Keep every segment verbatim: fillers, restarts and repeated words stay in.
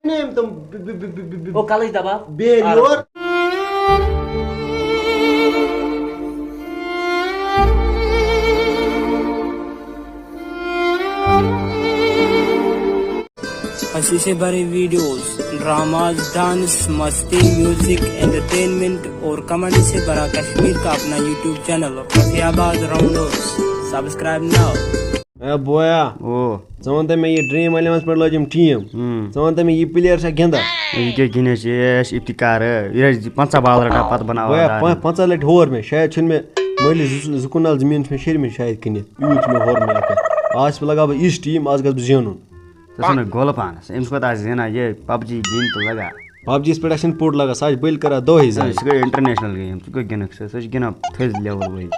نیم تم ب- ب- ب- ب- ب- ب- او کلٕچ دباو۔ بیل یور۔ اسی سے بڑے ویڈیوز، ڈراماز، ڈانس، مستی، میوزک، انٹرٹینمنٹ اور کمنٹ سے بڑا کشمیر کا اپنا یوٹیوب چینل رفیع آباد راؤنڈرز۔ سبسکرائب ناؤ۔ اے بویا، او۔ ژٕ وَن تہٕ مےٚ، یہِ ڈرٛیٖم الیونَس پٮ۪ٹھ لٲجِم ٹیٖم۔ ہُم۔ ژٕ وَن تہٕ مےٚ، یہِ پٕلیر چھا گِنٛدان؟ یہِ کیٛاہ گِنٛدِ اَسہِ؟ یہِ آسہِ افتخار، یہِ آسہِ پنٛژاہ بالہٕ رَٹان، پَتہٕ بَناوان بویا، دارِ۔ پنٛژاہ لَٹہِ ہور مےٚ، شاید چھُنہٕ مےٚ مٲلِس زٕ، زٕ کنال زٔمیٖن چھُ مےٚ شیرمٕتۍ شاید کٕنِتھ، یوٗت چھُ مےٚ ہور مےٚ اَتھ پٮ۪ٹھ۔ آز چھُس بہٕ لَگاوان بہٕ یِژھ ٹیٖم، آز گژھٕ بہٕ زینُن۔ ژٕ چھُکھ نہٕ گولہٕ پانَس، أمِس کوٗتاہ آسہِ زینان یہِ پبجی گیم تہٕ لَگان۔ پبجی یَس پٮ۪ٹھ آسہِ نہٕ پُٹ لَگان، سُہ آسہِ بٔلۍ کَران دۄہَے ہے، زَنٛگ۔ یہِ چھِ گٔے انٹرنیشنل گیم، ژٕ کیٛاہ گِنٛدَکھ سُہ؟ سُہ چھِ گِنٛدان تھٔز لیول وٲلۍ۔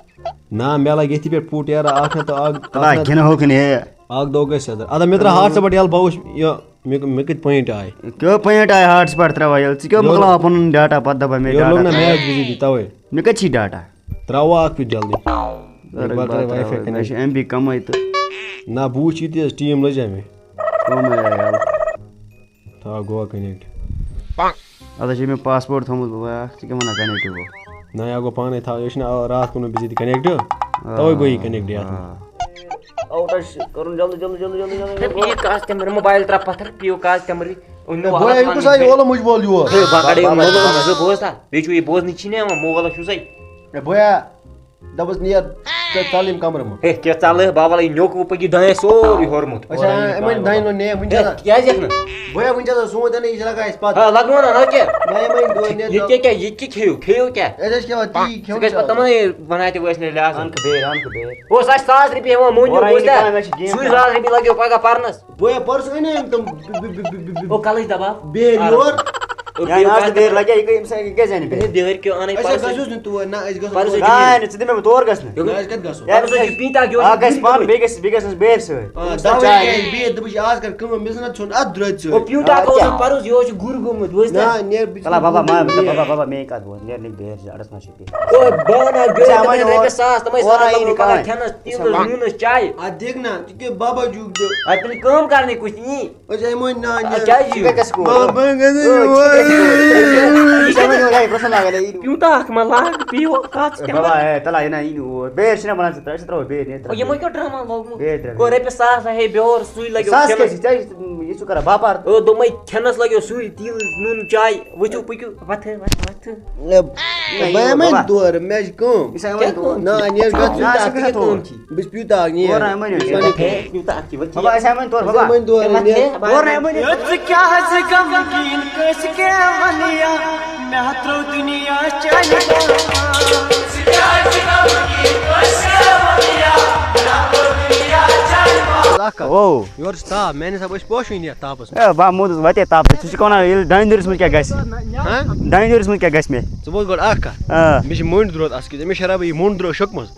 نہ، مےٚ لَگہِ ییٚتھی پٮ۪ٹھ پُٹ یارٕ، اَکھ ہَتھ تہٕ اَکھ، تَلہٕ اَکھ ہَتھ، گِنٛدہوکھ نہٕ ہے۔ اَکھ دۄہ گژھِ سیٚدَر۔ اَدٕ مےٚ ترٛاو ہاٹ سپاٹ یَلہٕ، بہٕ وٕچھِ یہِ مےٚ، مےٚ کۭتۍ پوینٹ آے۔ کیٛاہ پوینٹ آے ہاٹ سپاٹ ترٛاوان ییٚلہِ؟ ژٕ کیٛاہ یورٕ، مۄکلاوان پَنُن ڈاٹا پَتہٕ دَپان مےٚ یورٕ لوٚگ ڈاٹا نہ کَر؟ میچ بِزی تہِ تَوَے۔ مےٚ کَتہِ چھی ڈاٹا؟ ترٛاوو اَکھ پیٖٹ جلدی۔ ژٕ رَٹھ بہٕ بَتہٕ کَرٕ ترٛاو، واے فاے مےٚ کَنٮ۪کٹ۔ چھِ ایم بی کَمٕے تہٕ۔ نہ، بہٕ وٕچھِ یہِ تہِ حظ، ٹیٖم لٔجا مےٚ۔ کَمٕے آے یَلہٕ۔ تھاو گوٚو کنیکٹ۔ اَتھ حظ چھِ مےٚ پاسپورٹ تھوٚمُت بیٛاکھ، ژٕ کیٛاہ وَنان کنیکٹ گوٚو؟ نہ، یہِ گوٚو پانَے تھاو، یہِ چھُنہٕ آ-، راتھ کُن بِزی تہِ کنیکٹ، تَوَے گوٚو یہِ کنیکٹ یَتھ منٛز۔ آ۔ آوُٹ آسہِ کَرُن جلدی، جلدی، جلدی، جلدی، جلدی، ہے، گوٚو۔ پیٖک آز تِمَن موبایل ترٛاو پَتھر، پیٖک آز تِمَن۔ ہے، بویا، یہِ کُس آیہِ اولہٕ مُجہِ وول یور؟ ہے، بہٕ کَڑٕ یہِ بابا، مُجہِ وول، بابا۔ ژٕ بوز تھا، بیٚیہِ چھُ یہِ بوزنٕچ چھِی نہٕ یِوان، موبایلَس چھُسَے۔ ہے، بویا، دَپُس نیر، ژٕ ژَل ییٚمہِ کَمرٕ منٛز۔ ہے، کیٛاہ ژَلہٕ؟ بابا، یہِ نیوٚک وۄنۍ پٔکی دانہِ سورُے ہورمُت۔ اچھا، یِمَن دانہِ لوٚگ نیر وٕنہِ ہے، چھا؟ کیٛازِ ہٮ۪کہٕ نہٕ؟ بویا، وٕنہِ چھا سُہ سونٛت اَنان، یہِ چھِ لَگان اَسہِ پَتہٕ۔ ہا، لَگہٕ وَنان، نہ کیٛاہ؟ نہ، یِمَن دۄن نیر یہِ کیٛاہ، کیٛاہ، یہِ کیٛاہ کھیٚیِو؟ کھیٚیِو کیٛاہ؟ أسۍ حظ چھِ کھٮ۪وان تی، ژٕ کھیوٚن گژھِ پَتہٕ تہِ تِمَن یہِ وَنان تہِ وٲسۍ نہٕ لحاظ۔ اَنکھٕ بیٚیہِ، اَنکھٕ بیٚیہِ۔ اوس اَسہِ ساس رۄپیہِ ہٮ۪وان مۄہنیوٗ، اورٕ آیہِ بوٗزتھا؟ نہٕ کانٛہہ، مےٚ چھِ گیم سُے کَرٕنۍ۔ ساس رۄپیہِ لَگیو پَگاہ پَرنَس۔ بویا، پَرُس أنۍ أمۍ تِم ب-، ب-، ب-، ب-، ب-، او کَلٕچ دَباو۔ بیٚیہِ یور۔ او یا بیٚیہِ نہ، کَتھ؟ بیٚیہِ لَگہِ، یہِ کٔمۍ سۭتۍ، یہِ کیٛازِ اَنہِ بیٚیہِ؟ ہے، بیٚیہِ کیٛاہ اَنَے أسۍ حظ پَرُس؟ گژھوس نہٕ تور، نہ، أسۍ گژھو پَرُس نہٕ۔ نہ، نہ، ژٕ دِ مےٚ، بہٕ تور گژھٕ نہٕ۔ یہِ نہ، أسۍ کَتہِ گژھو؟ یارٕ، پَرُس حظ چھُ پیٖنٛتاہ اَکھ یورٕ اَکھ گژھِ پانہٕ، بیٚیہِ گژھِ، بیٚیہِ گژھِ نہٕ بیٚیہِ سۭتۍ۔ آ، أمِس دَوَے چھِ چاے۔ گژھِ بیٚیہِ، دَپُن چھِ آز کَر کٲم، مےٚ زَن چھُنہٕ اَتھ درٛٲتۍ سۭتۍ۔ او پیٖنٛتاہ اَدٕ اَکھ اوس کیٛاہ؟ نہٕ پَرُس، یہِ اوس یہِ گُر گوٚمُت، بوٗزتھا؟ نہ، نیر بہٕ تَلہ بابا، ما، بیٚیہِ۔ بابا، بابا، میٛٲنۍ کَتھ بوز، نیر نہٕ بیٚیہِ زِ اَڑَس ما چھِ پیٚیہِ۔ او بہٕ وَنہٕ حظ، بیٚیہِ أسۍ ہٮ۪مو دَپان نہٕ رۄپیَس اورٕ، ساس، تِمَے اورٕ ساس آیی دَپان نہٕ پَگاہ کانٛہہ۔ کھٮ۪نَس، تیٖلَس، أسۍ ہٮ۪مو نوٗنَس، چایہِ۔ اَدٕ دِکھ نہ، ژٕ کیٛاہ بابا جوٗک دِ۔ اَدٕ تیٚلہِ کٲم کَرنٕے کُس یی؟ أسۍ ہٮ۪مو نہ، آ، نہ۔ کیٛازِ یہِ؟ ژٕ کَتہِ گژھکھ اور؟ بابا گژھِ او، یور۔ ژٕ کَتہِ گژھکھ اور؟ یہِ چھِ وَنان یورٕ، ہے، پرٛسن لاگان، ہے، یہِ نہٕ بیوٗٹھ اَکھ ما لاگ، پیٖو کَتھ اے، تِمَن؟ بابا، اے، تَلہ، یہِ نہ، یہِ نہٕ اور۔ بیٚیہِ چھِنہ وَنان ژٕ ترٛاو، ژٕ ترٛاوَکھ بیٚیہِ، نیر، او، ترٛاو یِمو بیٚیہِ۔ کیٛاہ ڈرٛاما لوگمُت؟ بیٚیہِ ترٛاو۔ او، رۄپیہِ ساس ہا ہے بیور، سُے لَگیو ساس کھٮ۪نَس۔ کیٛاہ چھِ؟ ژےٚ، یہِ چھُکھ کران باپار۔ او، دوٚپمَے کھٮ۪نَس لَگیو سُے تیٖل، نوٗن، چاے، ؤتھِو، پٔکِو، وَتھٕ، وَتھٕ، وَتھٕ۔ نہ، یہِ بہٕ نہٕ، یِمَے بابا۔ دورٕ، مےٚ چھِ کٲم۔ یہِ چھا یِمَے کیٛاہ دورٕ؟ کٲم؟ نہ، نیر گژھ ژٕ نہ، تَتھ ژٕ کیٛاہ کیٛاہ کٲم تور؟ چھِ؟ بہٕ چھُس پیوٗتاہ اَکھ نیر۔ اورٕ ہا مٲنِو، یہِ چھُ ہے، تَتھ کیٛاہ؟ پیوٗتاہ اَکھ چھِ، وۄنۍ بابا، أسۍ ہا وۄنۍ تور، بابا۔ ژٕ مٲنۍ دورٕ، ہے، نیر۔ بابا۔ اورٕ ہا مٲنِو۔ ژٕ کیٛاہ حظ غمگیٖن کٲنٛسہِ کیٛاہ وَنہٕ یا؟ مےٚ ہا ترٛوو دُنیا چانہِ باپتھ۔ اکھ کتھ۔ او۔ یورٕ چھُ تاپھ، میانہِ حسابہٕ أسۍ پوشی نہٕ یتھ تاپس منٛز۔ اے، بہٕ ہا موٗدُس وتے تاپہٕ سۭتۍ۔ ژٕ چھُکھ ونان ییٚلہِ دانہِ دٲرِس منٛز کیٛاہ گژھِ؟ ہاں؟ دانہِ دٲرِس منٛز کیٛاہ گژھِ مےٚ؟ ژٕ بوز گۄڈٕ اکھ کتھ۔ آ۔ مےٚ چھِ مٔنٛڈۍ درٛوت اَتھ سۭتۍ، أمِس شرابہٕ یہِ مٔنٛڈۍ درٛوت شوٚکمُژ۔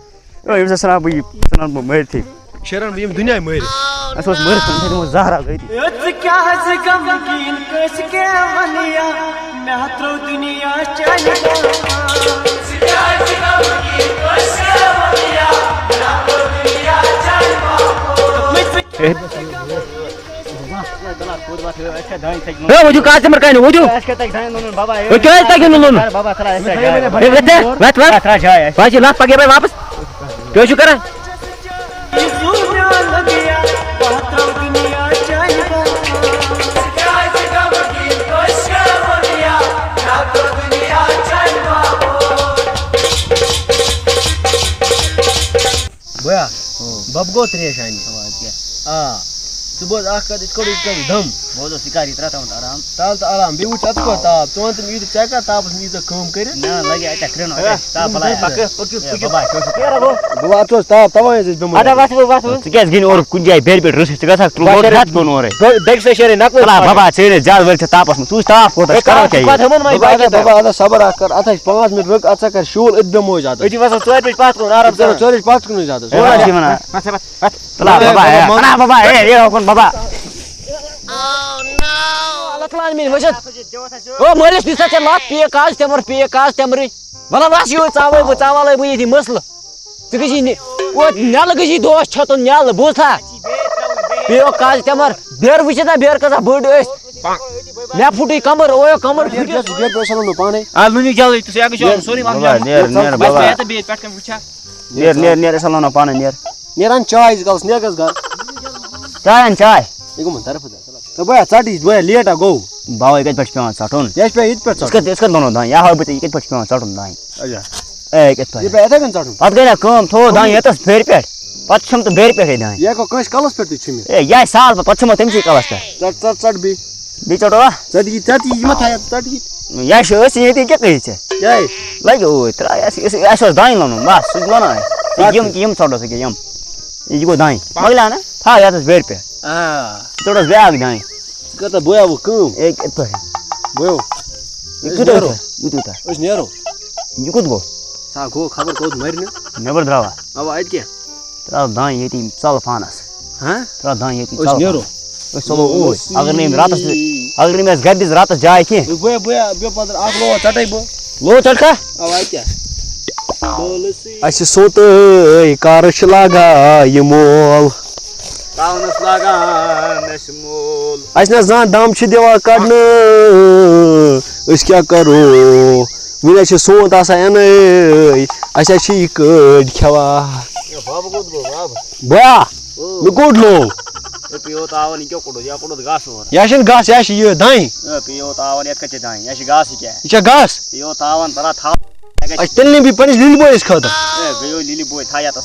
او، أمِس ہا ژھٕنان بہٕ یہِ، ژھٕنان بہٕ مٲرتھٕے۔ شیران بہٕ یِم دُنیا مٲرِتھ۔ اَسہِ اوس مٲرِتھ، تِم تھٲے تِمو زہرا گٔے۔ ژٕ کیٛاہ حظ غمگیٖن کٲنٛسہِ کیٛاہ وَنہٕ یا؟ مےٚ ہا ترٛوو دُنیا چانہِ باپتھ۔ ہے، ؤتھِو، کَتھ تِمَن کَنہِ، ؤتھِو۔ ہے، کیٛازِ تَگہِ نہٕ لوٚن؟ ہے، وَتھ، وَتھ، وَتھ۔ بہٕ حظ چھِ لَتھ پَکے بَے واپَس۔ کیٛاہ چھُو کَران؟ بیا، بب گوٚو تریش اَنہِ۔ آ، ژٕ بوز اَکھ کَتھ، یِتھ کٲٹھۍ، یِتھ کٲٹھۍ دَم۔ بوز، ژٕ کَر یہِ ترٛاو تام آرام۔ تَل تہٕ آرام، بیٚیہِ وٕچھ اَتھ کوٗتاہ تاپھ۔ ژٕ وَن تہٕ مےٚ، یہِ ژٕ ہٮ۪کھا تاپَس منٛز ییٖژاہ کٲم کٔرِتھ؟ نہ، لَگہِ اَتہِ کرٛٮ۪ن، اَتہِ تاپھ بَلاے۔ پَکہٕ، پٔکِو، اَے، پٔکِو۔ بابا، کیٛاہ چھُکھ کران؟ بہٕ واتہٕ حظ تاپھ، تَوَے حظ أسۍ بیٚمار۔ اَدٕ وَتھ، وَتھ، وَتھ۔ ژٕ کیٛازِ گِنٛدِ اورٕ کُنہِ جایہِ بیرِ پٮ۪ٹھ رٔسِتھ؟ ژٕ گژھکھ ترٛوٹ ہٮ۪تھ کُن اورَے۔ دۄ-، دۄیہِ سَے شیرٕے نَقلٕے۔ تَلہ، بابا، ژٕ ییٚلہِ زیادٕ وٲلۍ ژٕ تاپَس منٛز، ژٕ وٕچھ تاپھ کوٗتاہ چھُ، ہے، کرو تاپھ کیٛاہ چھُ یہِ؟ پَتہٕ ہُمَن وۄنۍ بابا، باقیَن اَدٕ، تام۔ بابا، اَدٕ صبر اَکھ کَر، اَتھ ہَے چھِ پانٛژھ مِنٹ رُک، اَتھ سا کَر شُل، أتھۍ بیٚہمو أسۍ اَتَس۔ أتی وَسو ژورِ بَجہِ پَتھ کُن، آرام أسۍ بیٚہمو سان۔ ژورِ بَجہِ پَتھ کُنٕے اَتَس۔ ہے، وَتھ، وَتھ، وَتھ۔ تَلہ، بابا، بابا، ہے، بابا، اَنا، بابا، ہے، یہِ ہُکُن، بابا۔ اللہ تعالیٰ ہن میٛٲنۍ وٕچھِتھ۔ او، مٲلِس نِسا ژےٚ لَتھ، پیٖک آز تٮ۪مٕر، پیٖک آز تٮ۪مرٕے۔ وَلہٕ وَس یوٗرۍ، ژاوَے بہٕ، ژاوَلَے بہٕ ییٚتی مسلہٕ۔ ژٕ گٔژھی نہِ-، او، نٮ۪لہٕ گٔژھی دوس چھَتُن نٮ۪لہٕ، بوٗزتھا؟ پیٖک آز تٮ۪مٕر، بیرٕ وٕچھِتھ نا بیرٕ کۭژاہ بٔڑ ٲسۍ۔ مےٚ پھُٹُے کمر، اویو کمر پھُٹِس۔ بیٚیہِ بیٚیہِ سَلو نہٕ پانے۔ آ، لُنی جلدی، ژٕ چھُکھ اَکھ جان، سورُے وَنُن بابا، جان۔ نیر، نیر، بس بابا۔ مےٚ تہٕ بیٚیہِ پٮ۪ٹھ کَنہِ وٕچھا۔ نیر، نیر، نیر، أسۍ ہَلو نہٕ پانہٕ، نیر۔ نیران چاے زِ کَلَس، نیر گژھ گَرٕ۔ چاے اَن، چاے۔ یہِ گوٚمُت طرفہٕ دَر۔ تہٕ بیا، ژَٹ یہِ، بیا، لیٹ ہا گوٚو۔ باوَے، کَتہِ پٮ۪ٹھ چھُ پٮ۪وان ژَٹُن؟ یہِ چھُ پٮ۪وان ییٚتہِ پٮ۪ٹھ أسۍ ژَٹُن۔ کَتہِ، أسۍ کَتہِ وَنو دانہِ؟ یا ہاو بہٕ ژےٚ، یہِ کَتہِ پٮ۪ٹھ چھُ پٮ۪وان ژَٹُن دانہِ؟ اچھا۔ اے، کِتھ پٲٹھۍ؟ یہِ پٮ۪وان یِتھَے کٔنۍ ژَٹُن۔ پَتہٕ گٔے نا کٲم، تھوو دانہِ ییٚتَس بٮ۪رِ پٮ۪ٹھ۔ پَتہٕ چھَم تہٕ بٮ۪رِ پٮ۪ٹھٕے دانہِ۔ یہِ ہٮ۪کو کٲنٛسہِ کَلَس پٮ۪ٹھ تہِ چھُمِتھ۔ اے، یہِ آسہِ سہل، پَتہٕ، پَتہٕ چھَمو تٔمسٕے کَلَس پٮ۪ٹھ۔ ژَٹ، ژَٹ، ژَٹ بیٚیہِ۔ بیٚیہِ ژَٹو اَتھ۔ ژَٹ یہِ، ژَٹ یہِ، یہِ ما تھایہِ اَتھ، ژَٹ یہِ۔ یہِ آسہِ أسۍ ییٚتی کیٛاہ کٔرِتھ ژےٚ؟ کیٛازِ؟ لَگہِ اوٗرۍ، ترٛاو، یہِ آسہِ، یہِ آسہِ، اَسہِ اوس دانہِ لونُن، بَس، سُہ تہِ لونو أسۍ۔ یہِ اَدٕ یِم، کیٛاہ؟ یِم ژَٹو ژٕ کیٛاہ، یِم۔ یہِ گوٚو دانہِ۔ مۄکلیو نا؟ تھاو یَتَس بٮ۪رِ پٮ۪ٹھ۔ آ۔ ژٕ ژَٹوس بیٛاکھ دانہِ۔ ژٕ کر تہٕ بہٕ ہٮ۪مہٕ کٲم۔ اے، کِتھ پٲٹھۍ؟ بہٕ ہٮ۪مہٕ۔ یہِ أسۍ کوٗتاہ نیرو۔ کوٗتاہ؟ یہِ کوٗتاہ؟ أسۍ نیرو۔ یہِ کوٚت گوٚو؟ سا گوٚو خبر کوٚت مَرِ نہٕ۔ نٮ۪بر درٛاوا؟ اَوا، اَتہِ کیٛاہ؟ ترٛاو دانہِ ییٚتی ژَل پانَس۔ ہہ؟ ترٛاو دانہِ ییٚتی أسۍ ژَل نیرو۔ پانَس۔ أسۍ ژَلو اوٗرۍ۔ اگر نہٕ أمۍ راتَس، اگر نہٕ أمۍ اَسہِ گَرِ دِژ راتَس جاے کینٛہہ۔ بہٕ، بہٕ، بہٕ پَتہٕ اَکھ لوڈ ژَٹَے بہٕ۔ لوڈ ژَٹکھا؟ اَوا، اَتہِ کیٛاہ؟ اَسہِ سونٛتہٕ کارَس چھِ لاگان یہِ مول۔ تاونس لاگان أسۍ مول۔ اَسہِ نہ زانٛہہ دم چھِ دِوان کڑنہٕ، أسۍ کیٛاہ کرو؟ وُنہِ حظ چھِ سونٛت آسان اَنٕنۍ، اَسہِ حظ چھِ یہِ کٔڑۍ کھٮ۪وان۔ ہے، بابہٕ کوٚت گوٚو، بابہٕ؟ بیا، او۔ مےٚ کوٚڑ لوو۔ ہے، پیوٚو تاوَن، یہِ کیٛاہ کوٚڑُتھ؟ یا کوٚڑُتھ گاسہٕ اورٕ۔ یا چھِنہٕ گاسہٕ، یا چھِ یہِ دانہِ۔ ہے، پیوٚو تاوَن، یَتھ کَتہِ چھِ دانہِ؟ یا چھِ گاسہٕ کیٛاہ؟ یہِ چھا گاسہٕ؟ پیوٚو تاوَن، ترٛا تھاو۔ اَسہِ تیٚلہِ نہٕ بیٚیہِ پنٛنِس لِلہِ بٲیِس خٲطرٕ۔ ہے، گٔیو لِلہِ بوے، تھاو یَتَس۔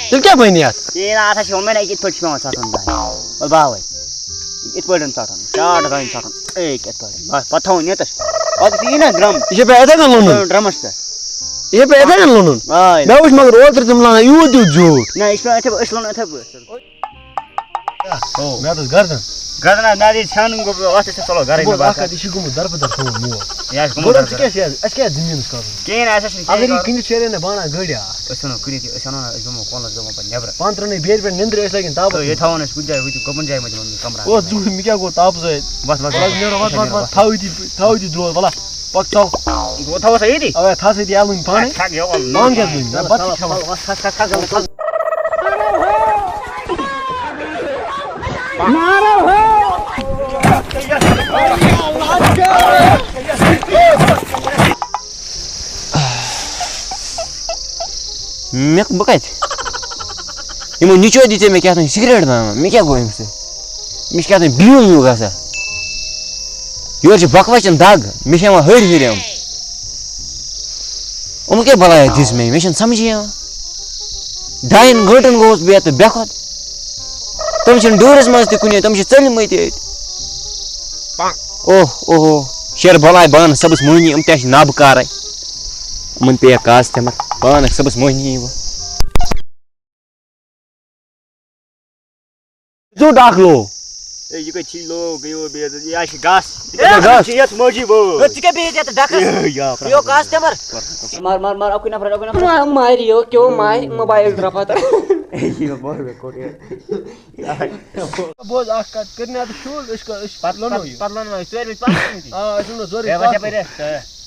تیٚلہِ کیٛاہ بَنہِ یَتھ؟ ہے، نہ، اَتھ ہا چھِ وۄنۍ مےٚ نہ یِتھ پٲٹھۍ چھِ پٮ۪وان ژَٹُن دانہِ۔ وَلہٕ باوَے، یِتھ پٲٹھۍ ژَٹُن، چاٹ دانہِ ژَٹُن۔ اے، کِتھ پٲٹھۍ؟ بَس، پَتہٕ تھاوُن ییٚتَس۔ پَتہٕ یی نہ درٛمُن۔ یہِ چھا پٮ۪وان یِتھَے کٔنۍ لونُن؟ درٛمُن، درٛمَس پٮ۪ٹھ۔ یہِ چھا پٮ۪وان یِتھَے کٔنۍ لونُن؟ آ، یہِ مےٚ وٕچھ مگر اوترٕ تِم لونان یوٗت یوٗت زیوٗٹھ۔ نہ، یہِ چھِ پٮ۪وان یِتھَے پٲٹھۍ، أسۍ لونو یِتھَے پٲٹھۍ۔ او۔ مےٚ حظ ٲس گردن۔ گردن حظ، مےٚ حظ یہِ ژھٮ۪نُن گوٚو، بہٕ وَتھ چھِ ژٕ ژَلو گَرَے، مےٚ بوز اَکھ باسان۔ کَتھ، یہِ چھِ گوٚمُت دَربٕدَر سون یور۔ یہِ حظ چھِ گوٚمُت گوٚو دَربٕدَر۔ ژٕ کیٛاہ چھِ یَتھ، اَسہِ کیٛاہ یَتھ زٔمیٖنَس کَرُن؟ کِہیٖنۍ، اَسہِ حظ چھِنہٕ اگر کِہیٖنۍ یہِ کَرُن۔ کٕنِتھ چھِ رے نہ بانہ گٔڑۍ اَکھ۔ أسۍ وَنو کٕنِتھ یہِ، أسۍ وَنو نہ، أسۍ بیٚہمو کۄلَس، بیٚہمو پَتہٕ نٮ۪برٕ۔ پانہٕ ترٛٲونَے بیرِ پٮ۪ٹھ نِنٛدرِ، أسۍ لَگن تاپَس تہٕ ییٚتہِ منٛز۔ تھاوون أسۍ کُنہِ جایہِ، ہُتہِ کَمَن جایہِ منٛز دِمو کَمرٕ۔ او، ژٕ وٕچھ مےٚ کیٛاہ گوٚو تاپہٕ سۭتۍ۔ بَس، بَس، وَلہٕ حظ بَس، نیرو، وَس، بَس، وَس، نیرو، وَس، وَس۔ تھاو ییٚتی، تھاو ییٚتی درٛوز، وَلہٕ۔ پَک ژَل۔ گوٚو تھاوَس ہا ییٚتی؟ اَوَے، تھاو سا ییٚتی، اَلُن پانَے۔ ژھٮ۪کھ یہِ، وَلہٕ۔ پانہٕ کیٛاہ دِمہٕ؟ نہ، بَتہٕ چھِ کھٮ۪وان۔ وَلہٕ، وَس، کھَس، کھَس، کھَس، وَلہٕ، کھَس۔ مےٚ، بہٕ کَتہِ؟ یِمو نِچو دِژے مےٚ کیٛاہ تام سِگریٹ دامہ، مےٚ کیٛاہ گوٚو اَمہِ سۭتۍ؟ مےٚ چھِ کیٛاہ تام بِہُن ہیوٗ گژھان۔ یورٕ چھِ بۄکہٕ وَچَن دَگ، مےٚ چھِ یِوان ۂرۍ ۂرۍ یِم۔ یِم کیٛاہ بَلایا دِژ مےٚ؟ مےٚ چھَنہٕ سَمجھی یِوان۔ ڈایَن گٲنٛٹَن گوٚوُس بہٕ یَتھ بے خۄد۔ تِم چھِنہٕ ڈوٗرِس منٛز تہِ کُنے، تِم چھِ ژٔلمٕتۍ أتۍ۔ اوہ، اوہ، شیر بَلاے بانہٕ صٲبَس مۄہنی، یِم تہِ چھِ نابہٕ کارَے۔ یِمَن پیٚیہِ کاز تہِ مَر، بانہٕ صٲبَس مۄہنی یِوان۔ ژوٚٹ اَکھ لو۔ اے، یہِ کَتہِ چھی لو، گٔیو بے عزت، یہِ ہا چھِ گاسہٕ۔ یہِ کَتہِ گاسہٕ؟ چھِ یَتھ موجی وٲے۔ ہے، ژٕ کیٛاہ بیٚہِتھ یَتھ ڈَکھَس؟ اے، یا یہِ اوس گاسہٕ تہِ مَر۔ مَر، مَر، مَر، اَکُے نفر، اَکُے نفر۔ مَر، مَر، یہِ کیٛاہ مَر، موبایِل درٛاو پَتہٕ۔ یہِ چھِ مےٚ بوٚڑ مےٚ کوٚٹ یہِ۔ بوز اَکھ کَتھ، کٔرۍ نہٕ اَتھ شُل، أسۍ کَر-، أسۍ پَتہٕ لوٚنو پَتہٕ، یہِ۔ پَتہٕ لوٚنو أسۍ، ژورِ بَجہِ پَتہٕ لوٚنو یہِ۔ آ، أسۍ لوٚنو ژورِ بَجہِ ہے، وۄنۍ پَتہٕ۔ چھا پَرِ اَسہِ؟